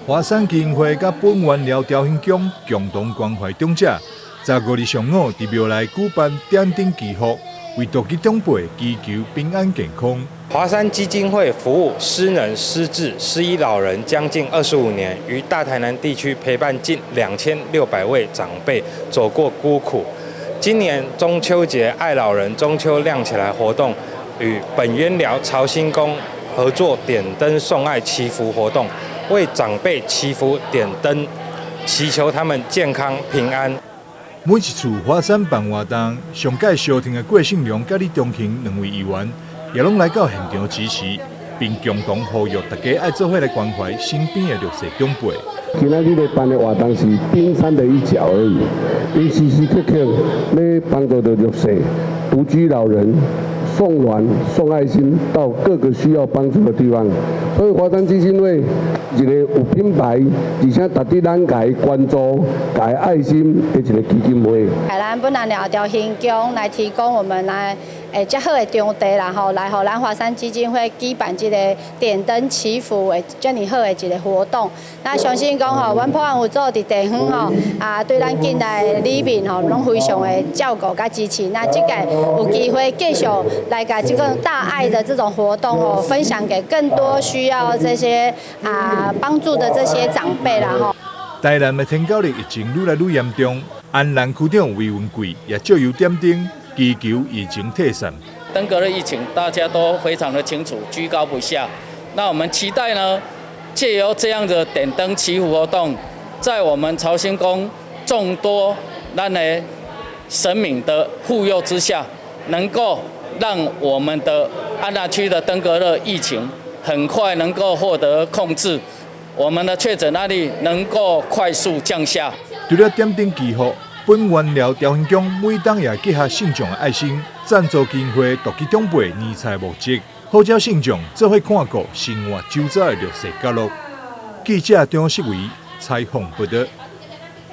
華山基金會佮本源寮朝興宮共同關懷長者，15日上午佇廟內舉辦點燈祈福，為獨居長輩祈求平安健康。華山基金會服務失能、失智、失依老人將近25年，於大台南地區陪伴近2600位長輩走過孤苦。今年中秋節愛老人中秋亮起來活動，與本淵寮朝興宮合作點燈送愛祈福活動，為長輩祈福點燈，祈求他們健康平安。每一次華山辦活動，上屆相挺的郭勝良佮李中慶兩位議員，也攏來到現場支持，並共同呼籲大家愛做伙來關懷身邊的弱勢長輩。今仔日咧辦的活動是冰山的一角而已，伊時時刻刻咧幫助著弱勢、獨居老人，送暖、送愛心到各個需要幫助的地方。所以華山基金會一個有品牌，而且值得咱共伊關注、共伊愛心的一個基金會。咱本源寮朝興宮來提供我們來遮好的場地啦吼，來予咱華山基金會舉辦這個點燈祈福的遮爾好的一個活動。那相信講吼，阮埔安有組佇地方吼，啊對咱境內里民吼，攏非常的照顧佮支持。那這屆有機會繼續來共這個大愛的這種活動哦，分享給更多需要這些啊幫助的這些長輩啦吼。台南的登革熱疫情愈來愈嚴重，安南區長魏文貴也借由點燈祈求疫情退散。登革熱疫情大家都非常的清楚，居高不下。那我們期待呢，借由這樣的點燈祈福活動，在我們朝興宮眾多咱的神明的護佑之下，能夠讓我們的安南區的登革熱疫情很快能夠獲得控制，我們的確診案例能夠快速降下。除了點燈祈福，本源寮朝興宮每冬也結合信眾的愛心，贊助經費獨居長輩年菜募集，號召信眾做伙看顧生活周遭的弱勢角落。記者張世維採訪報導。